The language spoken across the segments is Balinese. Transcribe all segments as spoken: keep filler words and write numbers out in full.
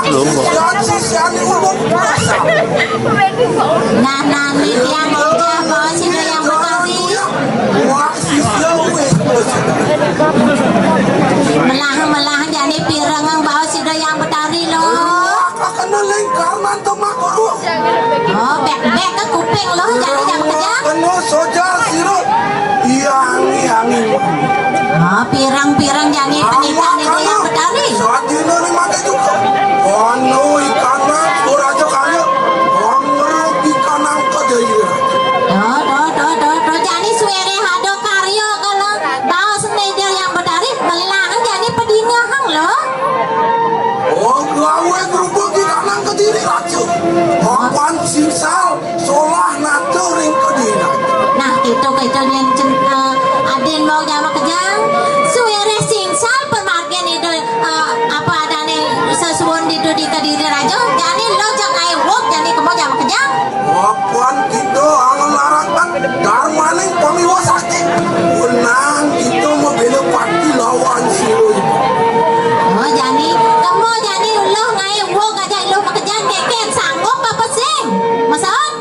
Lombok. Nah, nah, ni tiang udah bawa sida Hyang Betari. Melah-melah jani pireng bawa sida Hyang Betari lo. Kakana lingkar mantu makuru. Oh, bek-bek ke kuping lo jani Jama Kejang. Kena soja sira. Yang, yang. Oh, pireng-pireng jani penikan ni Hyang Betari. Sadina ni mati juga. Ono ikanan Suraja Karya. Ono ikanan Kediri. Do, do, do, do, do. Jani suwere ada karya kala baos Ida Hyang Betari, melah jani pedingehang lo. Oh, gawe grupo ikanan Kediri raja. Papan singsal. Solah nata ring kedina. Nah, kita kita yang cen-, eh, adin mau Jama Kejang. Suwere singsal permargin itu, eh, apa adane sesuwun itu di Kediri Raja. Jani lo jang ae wok, jani kemo Jama Kejang. Wapan kita angon larakan darmaning pamiwa sakti. Wenang kita mabela pati lawan sira. Oh, jani kemo jani lo ngae wok aja lo makejang keken sanggup apa sing? Masaut?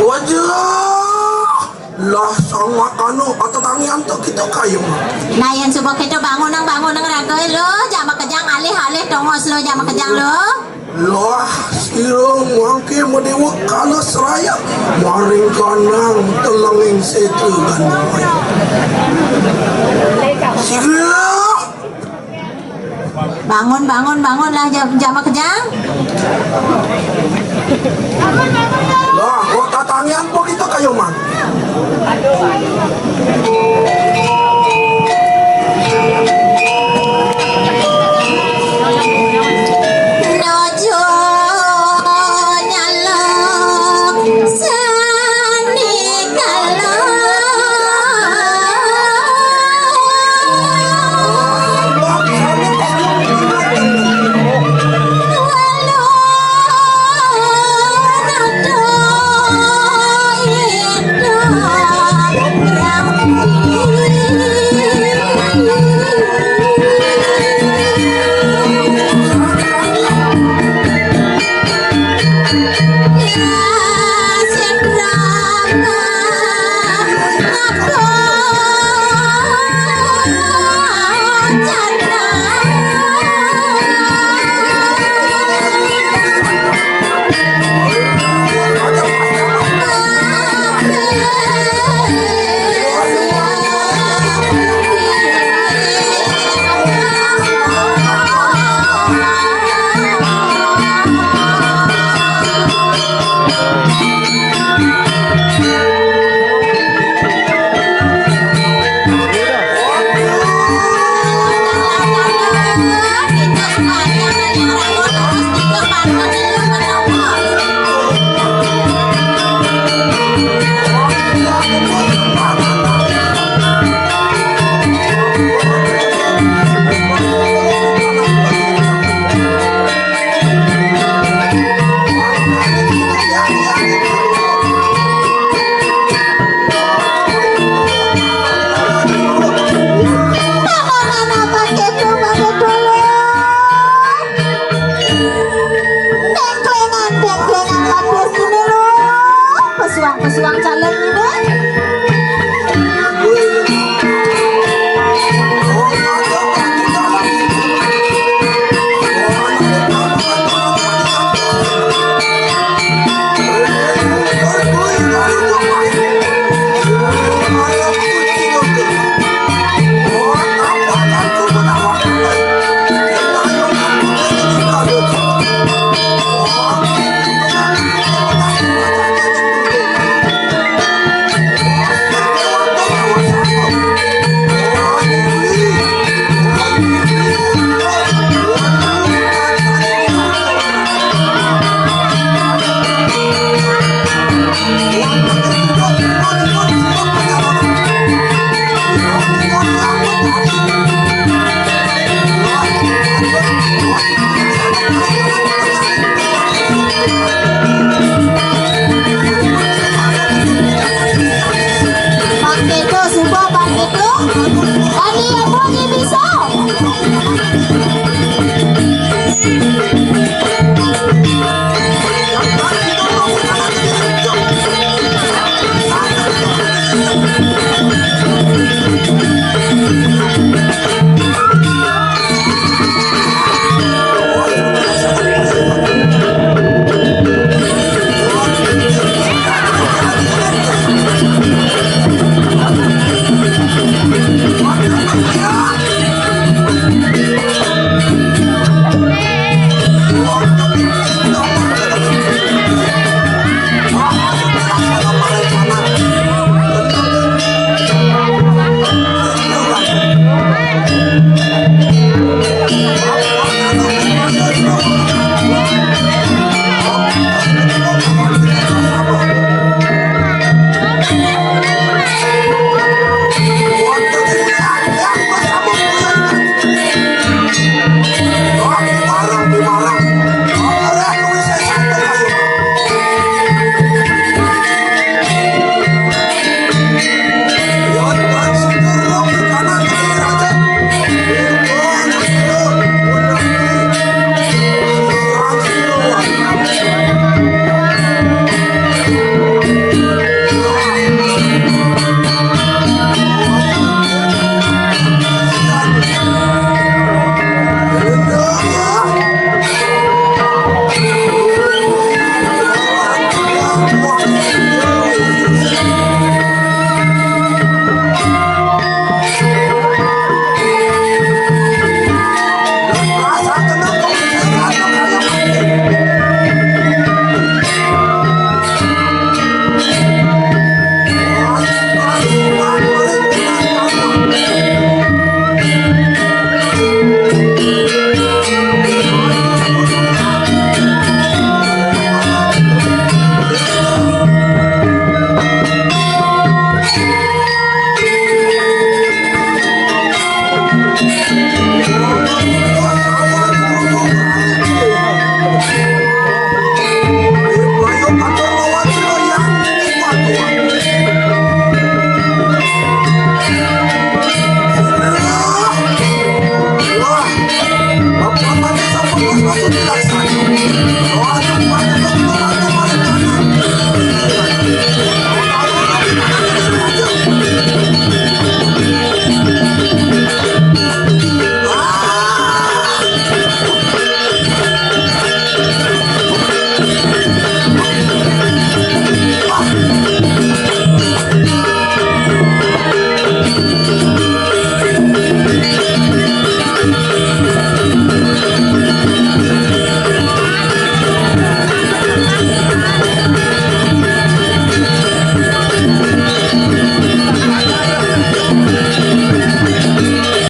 Wajah lah sang makano atau tangian tu kita kayu. Nah, yang suba kita bangun nang, bangun nang raga lo, Jama Kejang alih-alih tongos lo, Jama Kejang lo. Lah sira mangke madewa kala seraya maring kanang telenging setra gandum. Sira Bangun, bangun, bangunlah, Jam-, Jama Kejang. Lah, kok tatangian kok kita kayo man?